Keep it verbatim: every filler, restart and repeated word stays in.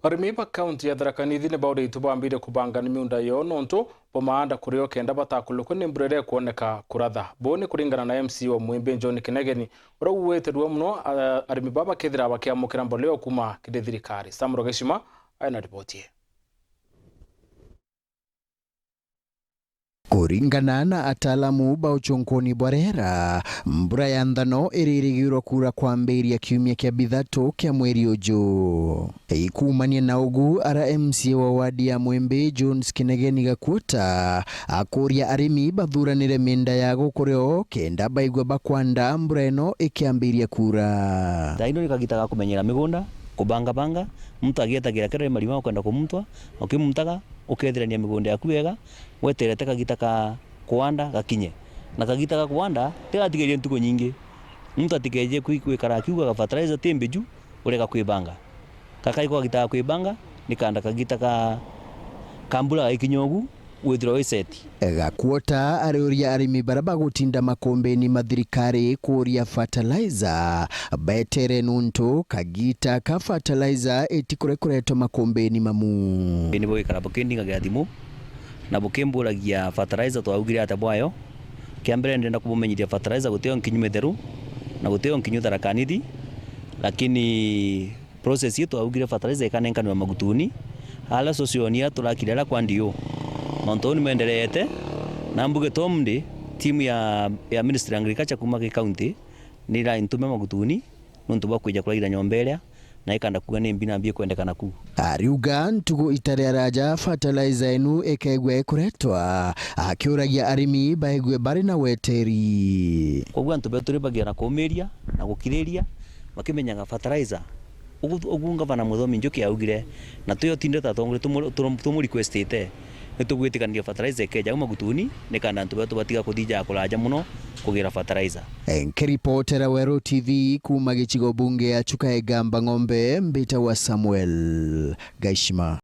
Arimi ba kaunti ya Tharaka Nithi ni bauritu bambire kubanga ni miunda yoo nontu bwa maanda kurio kenda batakulukwe ni mbura iria ikwoneka kuratha. Buu ni kuringana na M C A wa Mwimbi John Kinegeni, uria uuite rua muno, a-, arimi baba bakethira bakiamukira mbolea kuuma kiri thirikari. Sam Rogeshima aina riboti ii. Kuringana na ataalamu ba uchunkuni bwa riera, mbura ya nthano iririgirwe kuura kwambiria kiumia kia bithatu kia mweri uju. Ikumania na ugu, ara M C A wa wadi ya Mwimbi, Jones Kinegeni Gakuota, akuria arimi bathuranire miunda ya gukurio kenda baigua bakwanda mbura ino ikiambiria kuura. Thaa ino ni kagita ga kumenyera migunda, kubangabanga, muntu agietagira kenda ni marima ukwenda kumuntwa, ukimuntaga, ukethirania migunda yaku wega, weterete kagita ka kuanda gakinye. Na kagita ga kuanda tigatigerie ntuku nyingi. Muntu atikeje kwi-, kwikara akiugaga fertilizer ti mbiju, urega kwibanga. Gaka iko kagita ga kwibanga, ni kanda kagita ka, ka mbura gagikinya ugu, withirwa wi set. Gakuota ariuria arimi baria bagutinda makumbini ma thirikari kuuria fertilizer, betere nuntu kagita ka fertilizer itikure kuretwa makumbini mamu. Ni bwikara bukindingagira thimu na bukimburagia fertilizer twaugire atia bwayo. Kia mbere ndenda kubumenyithia fertilizer gutio nkinyu mitheru na gutio nkinyu Tharaka Nithi, lakini process ii twaugire fertilizer ikanenkanirwa Magutuni, ala social ni ala turakire ala kwa D O. Mantu au ni mendereete, na mbuge to mndi, timu ya, ya Ministry ya Agriculture kuuma ki county ni iraintume Magutuni nuntu bwa kwija kuraira nyomba iria, na ikanda kuuga ni mbi na mbi ikwendekana ku. Ariuga ntugu itari araja fertilizer inu ikaigua ikuretwa, akiuragia arimi baigue bari na weteri. Koguo antu betu ribagia na kuumiria na gukiriria, bakimenyaga fertilizer Ugu, ugu ngavana Muthomi Njuki augire, na twi otinde ta atongoria tumu-, tumu-, tumurequestite, ni tugwitikaniria fertilizer ikeja au Magutuni, ni kana antu betu batiga kuthija kuraja muno kugira fertilizer. Nkiripotera Weru T V kuuma gicigo bunge ya Chuka Igamba Ng'ombe, mbitagwa Samuel Gaishima.